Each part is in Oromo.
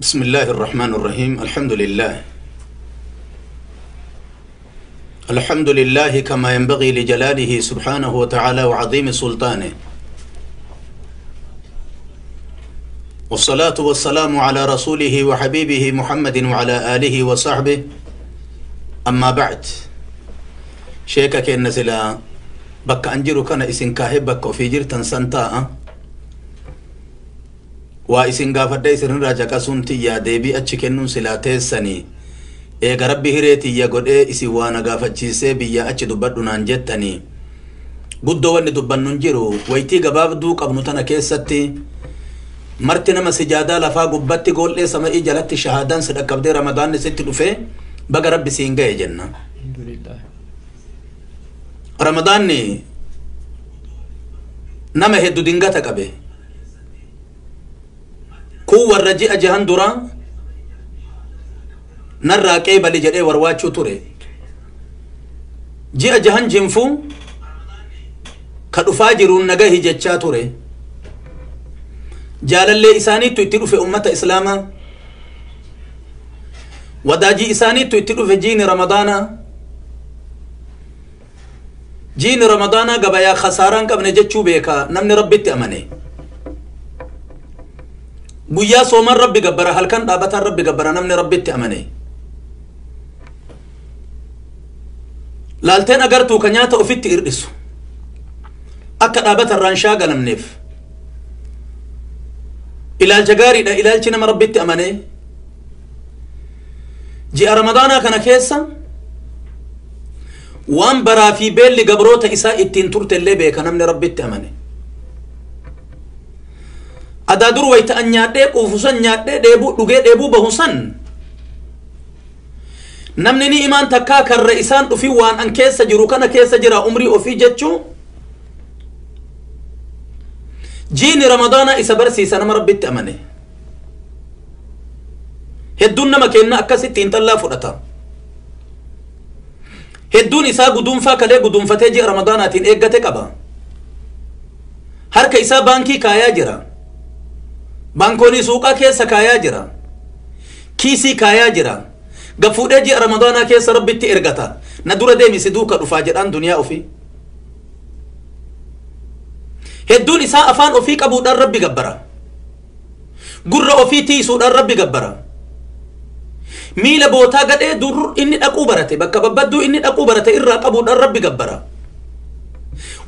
بسم الله الرحمن الرحيم. الحمد لله، الحمد لله كما ينبغي لجلاله سبحانه وتعالى وعظيم سلطانه، والصلاة والسلام على رسوله وحبيبه محمد وعلى آله وصحبه. أما بعد، شيكا كأن سلا بك أنجر كان إسن كاهب بك في جرتن سنتاء وإسن غافر إسن راجا كسنتي يا ديبي أتشكنون سلا تيسني eega rabbi hireetiyya godhee isin waan gaafachiisee biyya achi dubbadhu naan jettanii guddoo wanni dubbannu hin jiru. Waytii gabaabduu qabnu tana keessatti marti nama sijaadaa lafaa gubbatti gool'ee sama'ii jalatti shahaadaan si dhaqqabdee ramadaanni sitti dhufe baga rabbi siin ga'e jenna. Alhamdulillah. Ramadaanni nama heddu dingata qabe kun warra ji'a jahan duraa narraa qeebali jedhee warwaachuu ture. Ji'a jahan jinfuu ka dhufaa jiruun nagahi jechaa ture. Jaalallee isaaniittu itti dhufe ummata islaamaa, wadaajii isaaniittu itti dhufe jiini ramadaanaa. Jiini ramadaanaa gabayaa khasaaraan qabne jechuu beekaa namni rabbitti amane. Guyyaa sooman rabbi gabbara, halkan dhaabataan rabbi gabbara namni rabbitti amane. Laalteen agartuu ka nyaata ofitti irdhisu akka dhaabata irraan shaagalamneef ilaalcha gaariidha ilaalchi nama rabbitti amane. Ji'a ramadaanaa kana keessa waan baraa fi beelli gabroota isaa ittiin turte illee beeka namni rabbitti amane. Adaa dur wayta an nyaadhee quufu san nyaadhee dheebuu dhugee dheebuu bahu san namni ni imaan takkaa karra isaan dhufi waan an keessa jiru kana keessa jira umrii ofii jechuu jiini ramadaana isa barsiisa nama rabbitti amane. Hedduun nama kenna akkasitti intallaa fudhata. Hedduun isaa guduunfaa kalee guduunfatee ji'a ramadaanaatiin eeggate qaba. Harka isaa baankii kaayaa jira, baankoonii suuqaa keessa kaayaa jira, kiisii kaayaa jira. Gafuudhee ji'a ramadaanaa keessa rabbitti ergata. Na dura deemi si duuka dhufaa jedhaan duniyaa ofii. Hedduun isaa afaan ofii qabuudhaan rabbi gabbara, gurra ofii tiisuudhaan rabbi gabbara. Miila bootaa gadhee dur inni dhaquu barate bakka babbadduu inni dhaquu barate irraa qabuudhaan rabbi gabbara.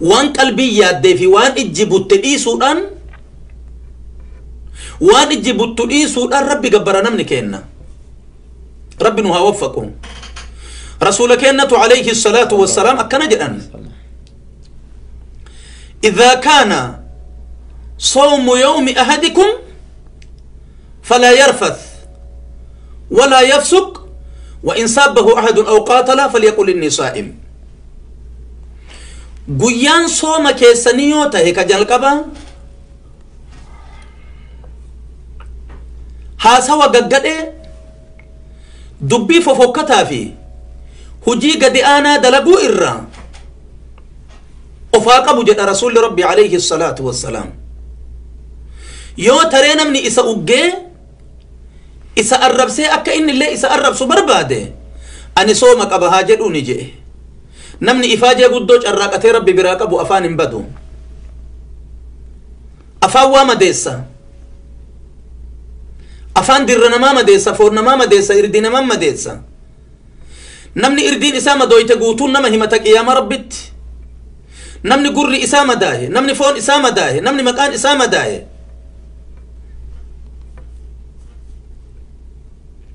Waan qalbii yaaddee fi waan ijji butte dhiisuudhaan, waan ijji buttu dhiisuudhaan rabbi gabbara namni kenna. Rabbi nu haa waffaqu. Rasuula kennatu alayhi salaatu wassalaam akkana jedhan: إذا كان صوم يوم أحدكم فلا يرفث ولا يفسق، وإن سابه أحد أو قاتل فليقل إني صائم. Guyyaan sooma keessanii yoo tahe ka jalqaba haasawa gaggadhee dubbii fofokkataa fi hujii gadi aanaa dalaguu irraa ofaa qabu jedha rasuulli rabbi alayhi salaatu wassalaam. Yoo taree namni isa uggee isa arrabsee akka inni illee isa arrabsu barbaade ani sooma qaba haa jedhuuni jedhe. Namni ifaajee guddoo carraaqatee rabbi biraa qabu afaan hin badu. Afaan waa madeessa, afaan dirra namaa madeessa, foon namaa madeessa, irdii namaa madeessa. Namni irdiin isaa madooyte guutuun nama himata qiyaama rabbitti. Namni gurri isaa madaahe, namni foon isaa madaahe, namni maqaan isaa madaahe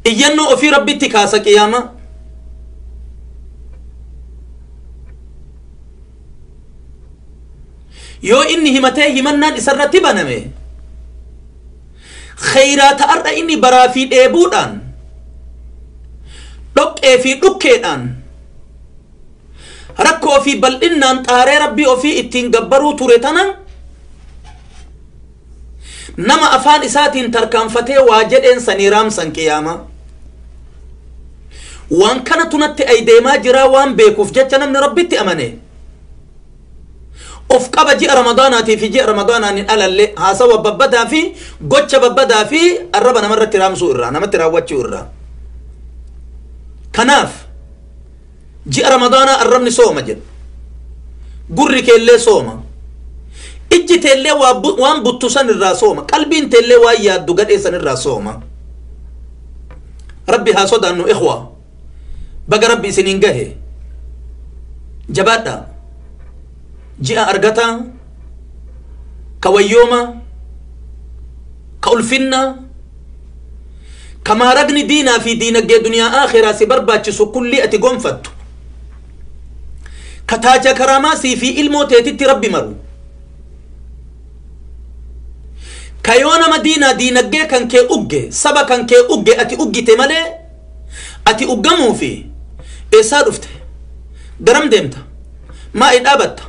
iyyannoo ofii rabbitti kaasa qiyaama. Yoo inni himatee himannaan isarratti baname khayraata ar'a inni baraa fi dheebuudhaan dhoqqee fi dhukkeedhaan rakkoo fi bal'innaan xaaree rabbii ofii ittiin gabbaruu ture tana nama afaan isaatiin tarkaanfatee waa jedheen sanii raamsan qiyaama. Waan kana tunatti ay deemaa jiraa waan beekuuf jecha namni rabbitti amane Of qaba ji'a ramadaanaatii fi ji'a ramadaanaan hin alalle haasawa babbadaa fi gocha babbadaa fi arraba namarratti raamsuu irraa namatti raawwachuu irraa. Kanaaf ji'a ramadaanaa arrabni sooma jedha. Gurri keellee sooma. Ijji teellee waan buttu san irraa sooma. Qalbiin teellee waan yaaddu gadhee san irraa sooma. Rabbi haa sodaannu ikhwa. Baga rabbi isiniin gahe. Jabaadhaa. Ji'a argataa, ka wayyooma, ka ulfinna, ka maaragni diinaa fi diinagdee duniyaa akhiraa si barbaachisu kulli ati gonfattu, ka taaja karaamaa sii fi ilmoo teetitti rabbi maru, ka yoo nama diinaa diinagdee kan kee ugge saba kan kee ugge ati uggite malee ati uggamuufi eessaa dhufte, garam deemta, maa i dhaabatta,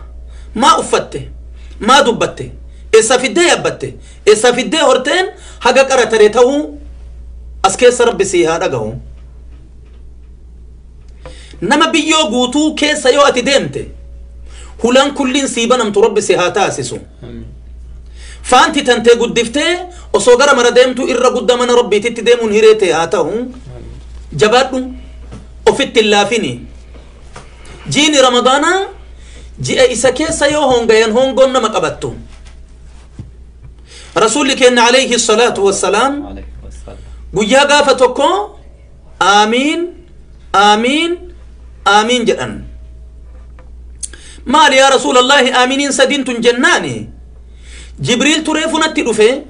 maa uffatte, maa dubbatte, eessa fiddee yaabbatte, eessa fiddee horteen haga qara taree ta'uu as keessa rabbi sii haa dhagahu. Nama biyyoo guutuu keessa yoo ati deemte hulaan kulliin sii banamtu rabbi si haa taasisu. Faanti tantee guddiftee osoo gara mara deemtu irra guddaa mana rabbiititti deemuun hiree ta'e haa ta'u. Jabaadhu, ofitti hin laafini. Jiini ramadaanaa ji'a isa keessa yoo hongayan hongoon nama qabattu. Rasuulli keenya alayhi salaatu wassalaam guyyaa gaafa tokko aamiin aamiin aamiin jedhan. Maali yaa rasuulallaahi aamiiniin sadiin tun jennaani Jibriil turee funatti dhufe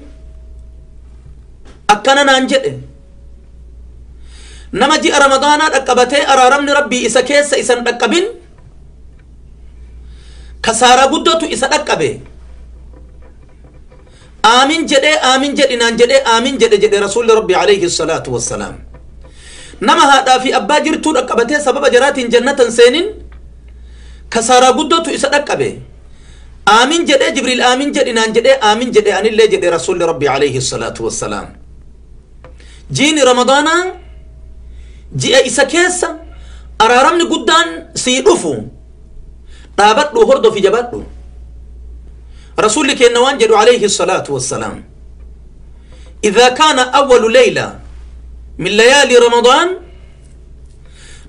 akkana naan jedhe. Nama ji'a ramadaanaa dhaqqabatee araaramni rabbii isa keessa isan dhaqqabin kasaaraa guddatu isa dhaqqabe. Aamin jedhee aamin jedhinaan jedhee aamin jedhe jedhe rasuulli rabbi alayhi salaatu wassalaam. Nama haadhaa fi abbaa jirtuu dhaqqabatee sababa jaraatiin jannatan seenin kasaaraa guddatu isa dhaqqabe. Aamin jedhee Jibriil aamin jedhinaan jedhee aamin jedhe anillee jedhe rasuulli rabbi alayhi salaatu wassalaam. Jiini ramadaanaa ji'a isa keessa araaramni guddaan sii dhufu dhaabadhu hordofi jabaadhu. Rasuulli keenya waan jedhu alayhi salaatu wassalaam. إذا كان أول ليلة من ليالي رمضان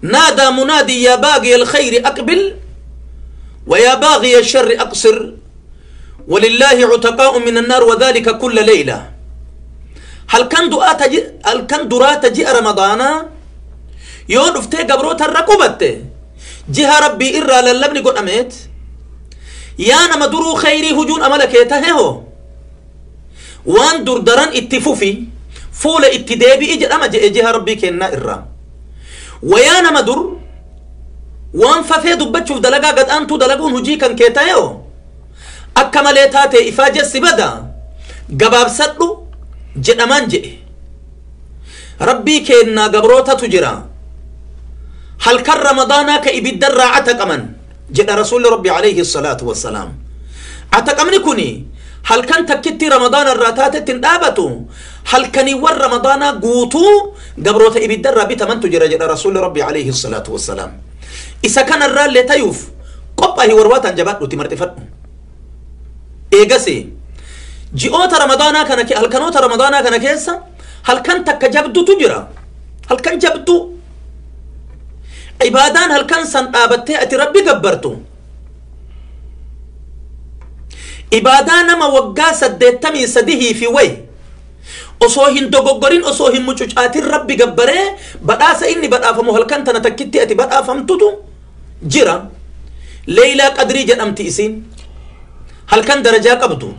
نادى منادي يا باغي الخير أقبل ويا باغي الشر أقصر ولله عتقاء من النار وذلك كل ليلة. هل كان درات جاء رمضان يون افتي قبروت الرقبت جهة ربي إرى للبني قل أميت يا نما درو خيري هجون أملك يتهيه وان در دران اتفوفي فول اتدابي إجل أما جهة ربي كنا إرى ويا نما در وان ففي دبتشوف دلقا قد أنتو دلقون هجي كان كيتايو أكمليتاتي إفاجة سبدا قباب سدلو جدمان جئ ربي كنا قبروتا تجرى هل كان رمضانا كإبد الراعتك أمن جد رسول ربي عليه الصلاة والسلام عتق أمني كوني هل كان تكتي رمضان الراتات تندابتو هل كان يور رمضان قوتو قبروتا إبد الرابي تمن تجرى جد رسول ربي عليه الصلاة والسلام إذا كان الرال لتيوف قبه ورواتا جبات تمرتفت إيجاسي جئوت رمضانا كان هل كانوت رمضانا كان كيسا هل كان تكجبدو تجرى هل كان جبدو عبادان هل كان سنقابتي أتي ربي قبرتو عبادان ما وقا سدتمي سده في وي أصوهن دوغورين أصوهن مچوچاتي ربي قبره بدأس إني بدأ فمو هل كان تنتكتي أتي بدأ فمتتو جرى ليلة قدري جنمتي إسين هل كان درجة قبضو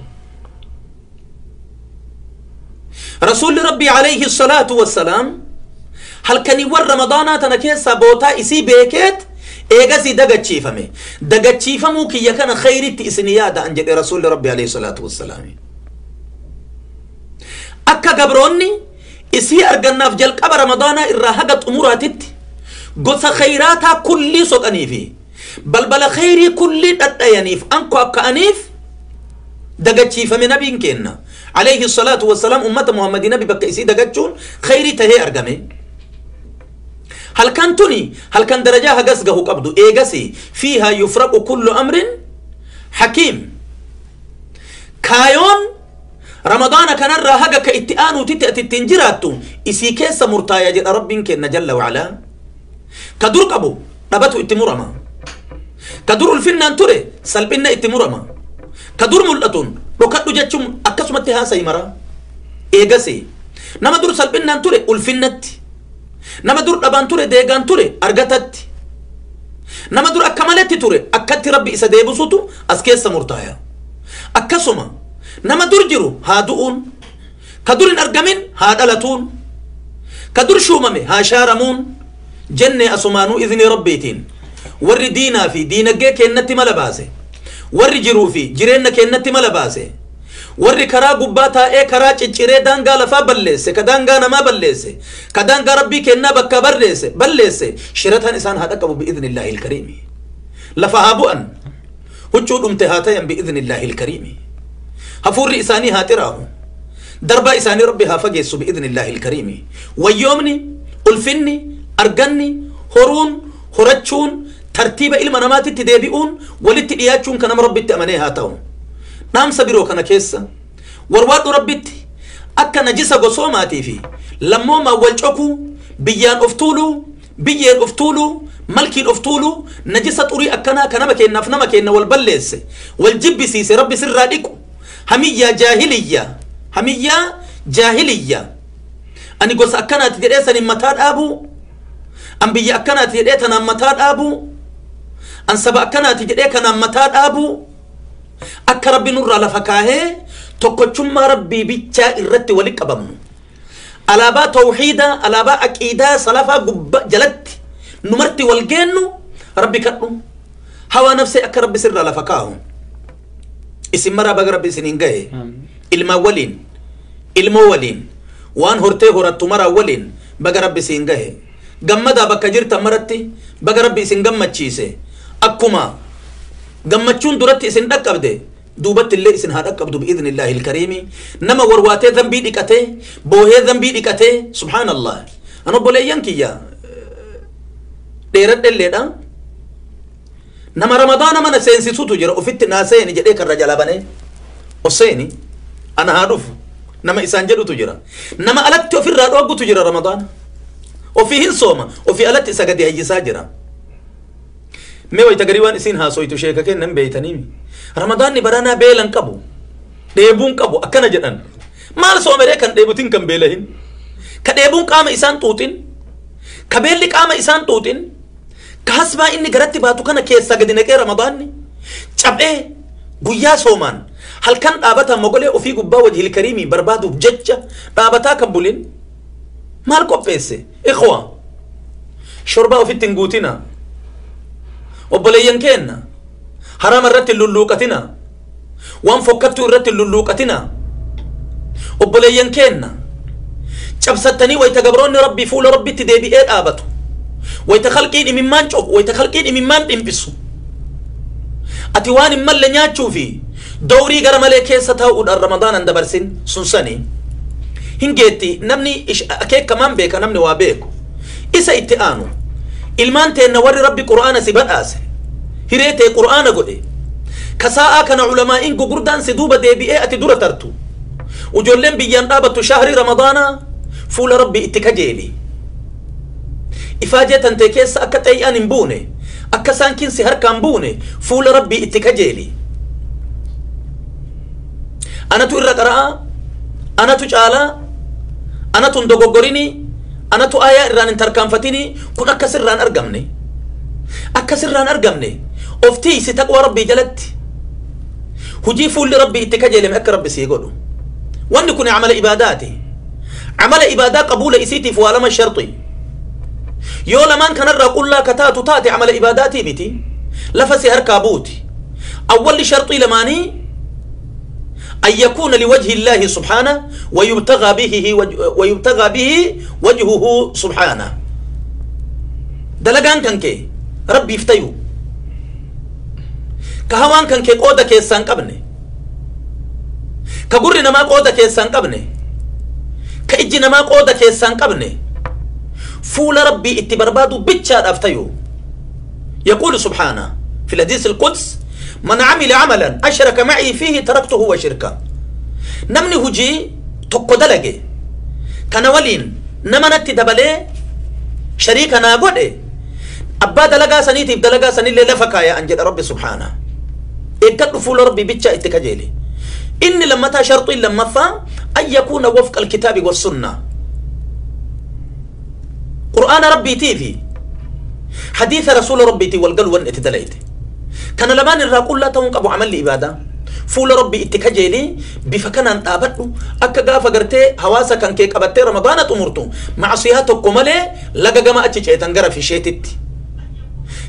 رسول ربي عليه الصلاة والسلام هل كان يور رمضان تنكيسا بوتا إسي بيكت إيغازي دقاتشيفمي دقاتشيفمو كي يكن خيري تئسنيادا أنجد رسول ربي عليه الصلاة والسلام. أكا قبروني إسي أرقنا في جلق أبا رمضان إراهقت أموراتت قص خيراتها كل صوت أنيفي بل بل خيري كل أنيف أنكو أكا أنيف دقاتشيفمي نبي كينا عليه الصلاة والسلام أمة محمد نبي بك إسي دقاتشون خيري تهي أرقمي هل كان تني هل كان درجاها قسقه قبضو إيقسي فيها يفرق كل أمر Hakiim kaayoon ramadaana kanarraa haga ka itti aanuutitti ati ittiin jiraattu isii keessa murtaaya jedha rabbiin kenna jalla wacalaa. Ka dur qabu dhabatu itti murama, ka dur ulfinnaan ture salphinna itti murama, ka dur mul'atuun dhokadhu jechuun akkasumatti haasayi mara. Eegasi nama dur salphinnaan ture ulfinnatti, nama dur dhabaan ture deegaan ture argatatti, nama dur akka maletti ture akkatti rabbi isa deebisutu as keessa murtaaya. Akkasuma nama dur jiru haa du'uun, ka dur hin argamin haa dhalatuun, ka dur shuumame haa shaaramuun jenne asumaanuu iznii rabbiitiin warri diinaa fi diinagdee kennatti mala baase, warri jiruu fi jireenya kennatti mala baase, warri karaa gubbaa taa'ee karaa cicciree daangaa lafaa balleesse, ka daangaa namaa balleesse, ka daangaa rabbii kennaa bakka barreesse balleesse, shirataan isaan haa dhaqqabu bi'iznillaahi ilkariimi. Lafa haa bu'an, huccuu dhumte haa tayan bi'iznillaahi ilkariimi. Hafuurri isaanii haa xiraahu, darbaa isaanii rabbi haa fageessu bi'iznillaahi ilkariimi. Wayyoomni, ulfinni, arganni, horuun, horachuun, tartiiba ilma namaatitti deebi'uun, walitti dhiyaachuun kan nama rabbitti amanee haa ta'u. Dhaamsa biroo kana keessa warwaadhu rabbitti akka najisa gosoomaatii fi lammoomaan wal cokuu, biyyaan of tuuluu, biyyeen of tuuluu, malkiin of tuuluu, najisa xurii akkanaa ka nama kennaaf nama kenna wal balleesse, wal jibbisiise rabbi sirraa dhiqu. Hamiyyaa jaahiliyyaa, hamiyyaa jaahiliyyaa, ani gosa akkanaati jedhee saniin mataa dhaabuu, an biyya akkanaati jedhee tanaan mataa dhaabuu, an saba akkanaati jedhee kanaan mataa dhaabuu, akka rabbi nurraa lafa kaahee tokkochummaa rabbii bichaa irratti walitti qabamnu. Alaabaa tawxiidaa, alaabaa aqiidaa salafaa gubbaa jalatti numarti wal geennu rabbi kadhu. Hawaa nafsee akka rabbi sirraa lafa kaahu. Isin maraa baga rabbi isiniin gahe. Ilmaan waliin, ilmoo waliin, waan hortee horattu maraa waliin baga rabbi isiin gahe. Gammadaa bakka jirtan maratti baga rabbi isin gammachiise. Akkuma gammachuun duratti isin dhaqqabde duubatti illee isin haa dhaqqabdu bi'iznillaahi ilkariimi. Nama warwaatee zambii dhiqatee, boohee zambii dhiqatee, subhaanallah. An obboleeyyan kiyya dheeradhelleedha. Nama ramadaana mana seensisutu jira, ofitti naa seeni jedhee karra jala banee of seeni ana haa dhufu nama isaan jedhutu jira. Nama alatti ofirraa dhooggutu jira ramadaana. Ofii hin sooma, ofii alatti isa gadi hayyisaa jira. Mee wayita garii waan isiin haasoytu sheeka kennan beeytaniimi. Ramadaanni baranaa beelan qabu, dheebuun qabu akkana jedhan. Maal soomeree kan dheebutin kan beelahin? Ka dheebuun qaama isaan xuuxin, ka beelli qaama isaan xuuxin, ka hasbaa inni garatti baatu kana keessaa gadi naqee ramadaanni caphee guyyaa soomaan halkan dhaabata mogolee ofii gubbaa wajhil kariimii barbaaduuf jecha dhaabataa kan bulin maal qopheesse? Ikhwa, shorbaa ofitti hin guutina. Obboleeyyan keenna haraama irratti hin lulluuqatina, waan fokkattuu irratti hin lulluuqatina. Obboleeyyan keenna cabsattanii wayita gabroonni rabbii fuula rabbitti deebi'ee dhaabatu, wayita khalqiin imimmaan cobu, wayita khalqiin imimmaan dhimpisu, ati waan hin malle nyaachuu fi dowrii gara malee keessa taa'uudhaan ramadaanan dabarsin sun sanii hin geetti. Namni akeekamaan beeka, namni waa beeku isa itti aanu. Ilmaan teenna warri rabbi qur'aana si badhaase, hiree tee qur'aana godhe, ka saa'aa kana ulamaa'iin gugurdaan si duuba deebi'ee ati dura tartu, ijoolleen biyyaan dhaabattu shahrii ramadaanaa fuula rabbii itti kajeeli. Ifaajee tantee keessa akka xeeyyaan hin buune, akka saankiin si harkaan buune fuula rabbii itti kajeeli. Anatu irra qara'aa, anatu caalaa, anatu hin dogoggorini, anatu aayaa irraan hin tarkaanfatini, kun akka sirraan argamne, akka sirraan argamne. Of tiisi taqwa rabbii jalatti. Hujii fuulli rabbii itti kajeelame akka rabbi sii godhu. Wanni kun amala ibaadaati. Amala ibaadaa qabuula isiitiif waa lama sharxi. Yoo lamaan kanarraa qullaa ka taatu taate amala ibaadaatii miti, lafa si harkaa buuti. Awwalli sharxii lamaanii أن يكون لوجه الله سبحانه ويبتغى به وجهه سبحانه. دلقان كان كي ربي يفتيو كهوان كان كي قودة كيسان قبني، كقر نما قودة كيسان قبني، كإجي نما قودة كيسان قبني، فول ربي اتبربادو بيتشاد أفتيو. يقول سبحانه في الحديث القدس: من عمل عملا أشرك معي فيه تركته وشركه. نمني هجي تقدلجي كان ولين نمنت دبلي شريكنا قده أبا دلقا سنيتي بدلقا سني اللي لفكا يا أنجل ربي سبحانه إكتب فول ربي بيتشا اتكجيلي. إن لما تا شرط لما فا أن يكون وفق الكتاب والسنة. قرآن ربي تيفي حديث رسول ربي تي والقلوة اتدليت كان لمان الراقول لا تونك أبو عمل لإبادة فول ربي اتكجيلي بفكنا أن أبدو أكا غافا قرتي هواسا كان كيك أبتي رمضان تمرتو معصياتو كمالي لقا جما أتشي تنقر في شيتت.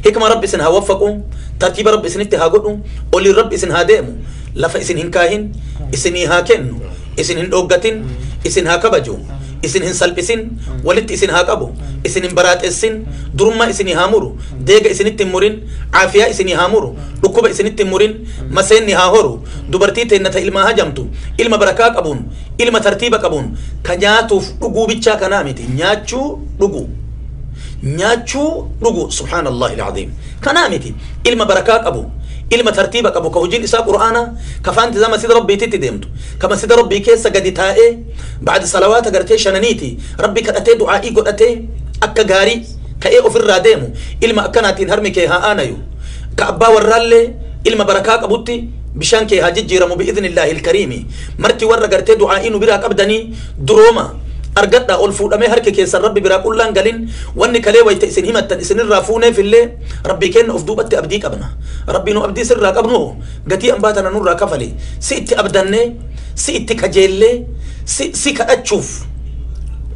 هيك ما ربي سنها وفقو ترتيب ربي سنتها قدو قولي ربي سنها ديمو لفا إسن هنكاهن إسن هاكن إسن هندوغتن إسن هاكبجو إسن هنسلبسن ولت إسن هاكبو إسن برات إسن درما إسن هامورو ديغ إسن التمورين عافية إسن هامورو ركوب إسن التمورين مسين هاهورو دبرتي تنتا إلما هجمتو إلما بركاك أبون إلما ترتيبك أبون كنياتو رقو بيتشا كنامتي نياتشو رقو نياتشو رقو سبحان الله العظيم كنامتي إلما بركاك أبو إلما ترتيبك أبو كهجين إساء قرآنا كفانت زما سيد ربي تتدمتو كما سيد ربي كيسا قد تائي بعد صلوات قرتي شنانيتي ربي كأتي دعائي قد أتي أكا غاري كأي أفر راديمو إلما أكناتين هرمي كيها آنايو كأبا ورالي إلما بركاك أبوتي بشان كيها ججيرمو بإذن الله الكريم مرتي ورا قرتي دعائي نبراك أبدني دروما أرجعنا أول فود أمي هركي كيس ربي برا كلان قالين وإن كلي ويتأسن همة تأسن الرافونة في الليل ربي كان أفدوبة أبديك أبنا ربي نو أبدي سر راك أبنه قتي أنباتنا نور راك فلي سئت أبدني سئت كجيلي سئ كأتشوف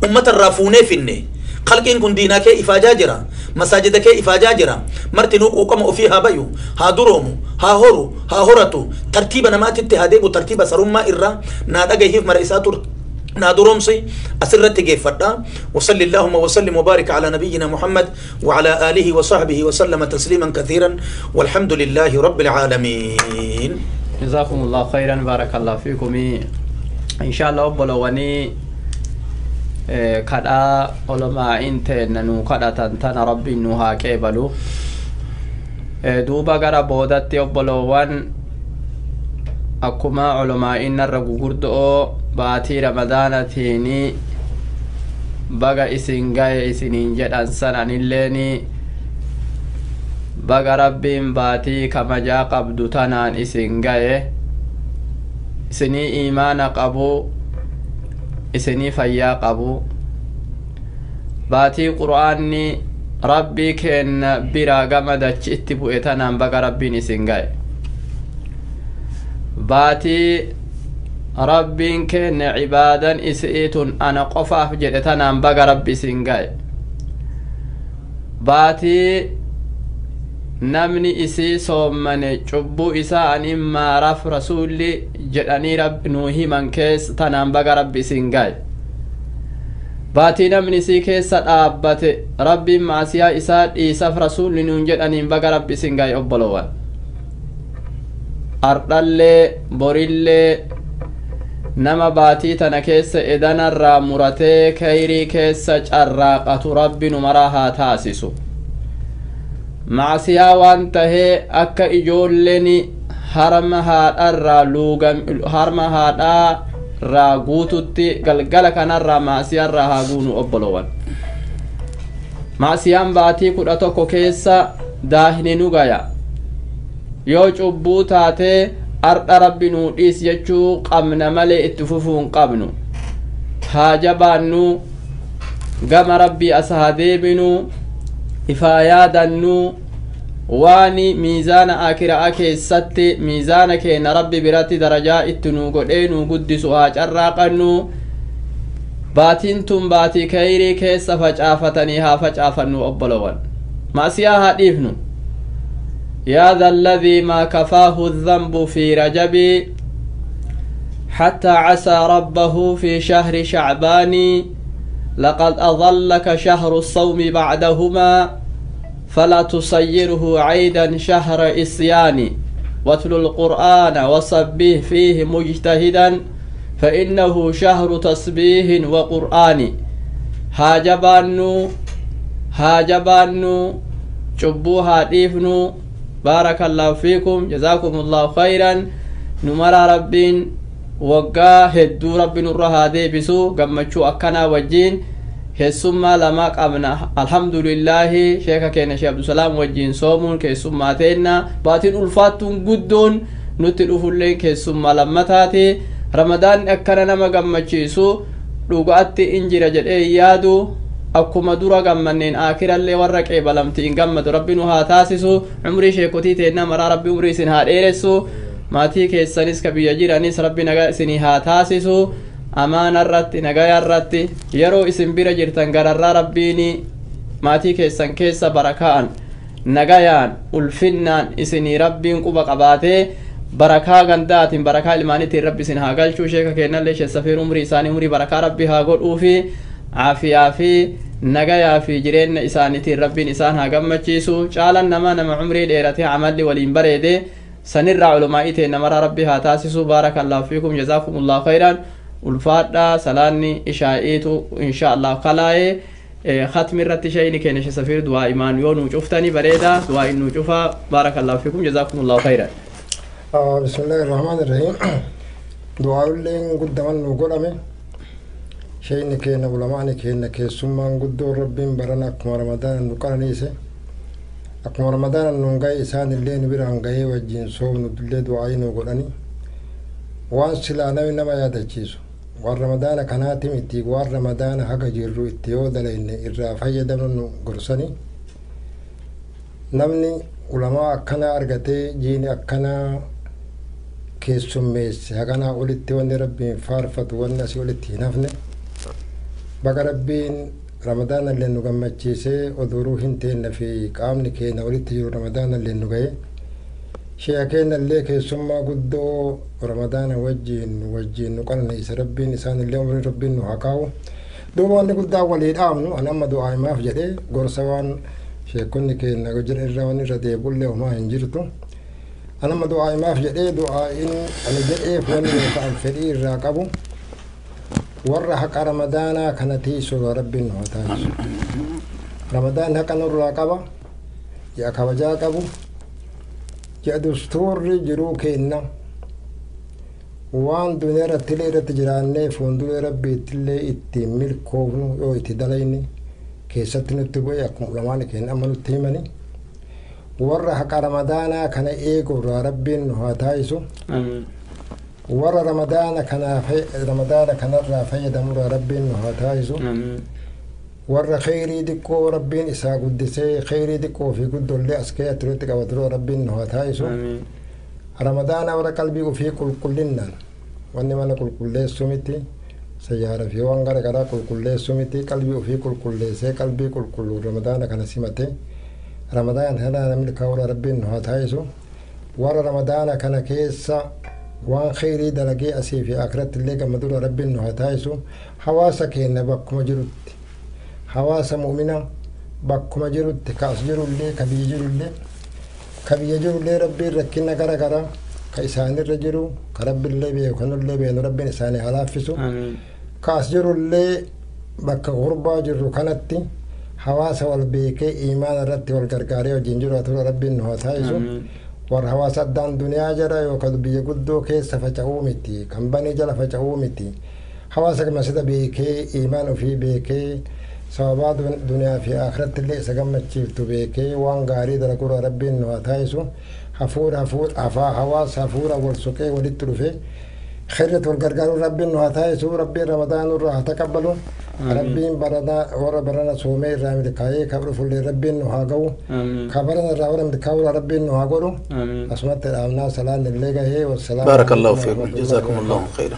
أمة الرافونة في الني خلقين كن دينك إفاجاجرا مساجدك إفاجاجرا مرتنو قوم فيها بيو ها درومو ها هورو ها هورتو ترتيبنا ما تتهدي وترتيب سرما إرا نادق هيف مرئساتور نادرومسي أسرت جيفتا. وصلي اللهم وسلم وبارك على نبينا محمد وعلى آله وصحبه وسلم تسليما كثيرا والحمد لله رب العالمين. جزاكم الله خيرا بارك الله فيكم. إن شاء الله بلواني كدا علماء انت ننو كدا تنتنا ربي نوها كيبلو دوبا غرا بودتي بلوان akkuma culamaa'in irra gugurdoo baatii ramadaanatiini baga isin gaye isiniin jedhan sananilleeni baga rabbiin baatii kamajaa qabdu tanaan isin gaye isinii iimaana qabu isinii fayyaa qabu baatii qur'aanni rabbii keenna biraa gama dachi itti bu'e tanaan baga rabbiin isin gaye baatii rabbiin keenya cibaadan isiitun ana qofaaf jedhe tanaan baga rabbi isin gaye baatii namni isii soommane cubbuu isaa ani maaraaf rasuulli jedhanii rabbi nuu himan keessa tanaan baga rabbi isin gaye baatii namni isii keessa dhaabbate rabbiin maasiyaa isaa dhiisaf rasuulli nuun jedhaniin baga rabbi isin gaye obbolowwan ardhallee borillee nama baatii tana keessa edanarraa muratee kayrii keessa carraaqatu rabbi nu maraa haa taasisu. Macsiyaa waan tahee akka ijoolleen harma haadhaarraa guututti galgala kanarraa macsiyaarraa haa guunu obbolowan. Macsiyaan baatii 11 keessa daahni nu gaya. Yoo cubbuu taatee ardha rabbi nuu dhiis jechuu qabna malee itti fufuu hin qabnu. Haa jabaannu gama rabbii as haa deebinu ifaa yaadannu waani miizaana akiraa keessatti miizaana keenya rabbi biratti darajaa itti nuu godhee nuu guddisu haa carraaqannu. Baatiin tun baatii kayrii keessa facaafatanii haa facaafannu obbolowan. Maasiyaa haa dhiifnu. يا ذا الذي ما كفاه الذنب في رجب حتى عسى ربه في شهر شعبان لقد أظلك شهر الصوم بعدهما فلا تصيره عيدا شهر إصيان واتل القرآن وصبه فيه مجتهدا فإنه شهر تسبيح وقرآن. هاجبانو هاجبانو شبوها ديفنو Baarakallahu fiikum, jazaakumullahu khayran. Nu maraa Rabbiin waggaa hedduu Rabbi nurra haa deebisu gammachuu akkanaa wajjiin. Keessummaa lama qabna, alhamdulillaahi. Sheeka keenya Sheekh Abdusalaam wajjiin soomuun keessummaa teenna. Baatiin ulfaattuun guddoon nutti dhufullee keessummaa lammataati. Ramadaanni akkana nama gammachiisu dhugaatti in jira jedhee yaadu. Akkuma dura gammanneen akirallee warra qeebalamti in gammadu Rabbi nu haa taasisu. Umrii sheekotii teenna maraa Rabbi umrii isin haa dheeressu. Maatii keessanis ka biyya jiranis Rabbi nagaa isinii haa taasisu. Amaana irratti, nagaya irratti, yeroo isin bira jirtan gararraa Rabbiin maatii keessan keessa baraka'an, nagayaan, ulfinnaan isinii Rabbiin quba qabaatee barakaa gandaatiin, barakaa ilmaaniitiin Rabbi isin haa galchuu. Sheeka kennallee, Sheek Safiir, umrii isaanii umrii barakaa Rabbi haa godhuufi. Caafiyaa fi nagayaa fi jireenya isaaniitiin Rabbiin isaan haa gammachiisu. Caalan nama nama umrii dheeratee amalli waliin bareede sanirraa ulumaa'ii ta'e namarraa Rabbi haa taasisu. Baarakallahu fiikum, jazaakumullahu khayran. Ulfaadhaa. Salaanni ishaa'iitu insha Allah kalaa'ee khatmi irratti shayni keenya Sheek Safiir du'aa imaan yoo nuu cuftanii bareeda. Du'aa nuu cufaa. Baarakallahu fiikum, jazaakumullahu khayran. بسم الله الرحمن الرحيم. Du'aa'ulleen guddaman nu godhame. Shayni keenya, ulamaani keenya, keessummaan guddoo Rabbiin barana akkuma Ramadaana nu qananiise, akkuma Ramadaana nu gahe, isaan illee nu biraan gahee wajjin soomnu illee du'aa'ii nu godhani. Waan silaa namni nama yaadachiisu waan Ramadaana kanaati miti, waan Ramadaana haga jirru itti yoo dalayne irraa fayyadamnu nu gorsani. Namni ulamaa akkanaa argatee jiini akkanaa keessummeesse haganaa olitti wanni Rabbiin faarfatu wanni asii olitti hin hafne. Baga Rabbiin Ramadaana illee nu gammachiisee oduruu hin teenne fi qaamni keenya walitti jiru Ramadaana illee nu gahe. Sheeka keenya illee, keessummaa guddoo Ramadaana wajjiin nu qananiise, Rabbiin isaan illee umrii Rabbiin nu haa kaa'u. Duuba wanni guddaa walii dhaamnu, ani amma du'aa himaaf jedhee gorsa waan sheekonni keenya jira irra wanni irra deebullee homaa hin jirtu. Ani amma du'aa himaaf jedhee du'aa'iin ani jedheef wanni yookaan fedhii irraa qabu warra haqa Ramadaanaa kana tiisu Rabbiin nu haa taasisu. Ramadaan haqa nurraa qaba, ji'a kabajaa qabu, ji'a dastuurri jiruu kenna waan duniyaa irratti illee irratti jiraannee fuulduree Rabbiittillee ittiin milkoofnu yoo itti dalayne keessatti nutti bu'e, akkuma ulamaan keenya amma nutti himani. Warra haqa Ramadaanaa kana eegurraa Rabbiin nu haa taasisu. Warra Ramadaana kanaa Ramadaana kanarraa fayyadamurraa Rabbiin nu haa taasisu. Warra kheyrii xiqqoo Rabbiin isaa guddisee kheyrii xiqqoo fi guddollee as keessatti nutti qabaturraa Rabbiin nu haa taasisu. Ramadaana warra qalbii ofii qulqullinnaan, wanni mana qulqulleessuu miti, sayyaara fi waan gara garaa qulqulleessuu miti, qalbii ofii qulqulleessee qalbii qulqulluu Ramadaana kana simate Ramadaana kana milkaa'uudha Rabbiin nu haa taasisu. Warra Ramadaana kana keessa waan kheyrii dalagee asii fi akiratti illee gammaduudha Rabbiin nu haa taasisu. Hawaasa keenya bakkuma jirutti, hawaasa mu'mina bakkuma jirutti, ka as jirullee, ka biyya jirullee, ka biyya jirullee, Rabbiin rakkina gara garaa ka isaanirra jiru ka Rabbiillee beeku kanullee beenu Rabbiin isaanii haa laaffisu. Ka as jirullee bakka gurbaa jirru kanatti hawaasa wal beekee imaana irratti wal gargaaree wajjin jiraatu Rabbiin nu haa taasisu. Warra hawaasa addaan duniyaa jala yookaan biyya guddoo keessa faca'uu miti, kan banii jala faca'uu miti, hawaasa masjida beekee imaan ofii beekee sababaa duniyaa fi akhiratti illee isa gammachiiftu beekee waan gaarii dalagurra Rabbiin nu haa taasisu. Hafuura hafuura hawaasa hafuura wal soqee walitti dhufe khayrat wal gargaaruu Rabbiin nu haa taasisu. Rabbiin Ramadaan nurraa haa taqabbalu. Rabbiin barana warra barana soomee irraa milkaa'ee ka dhufullee Rabbiin nu haa ga'u. Ka barana irraa warra milkaa'uudha Rabbiin nu haa godhu. Asumatti dhaabnaa, salaan illee gahee. Wassalaamu. بارك الله فيكم، جزاكم الله خيرا.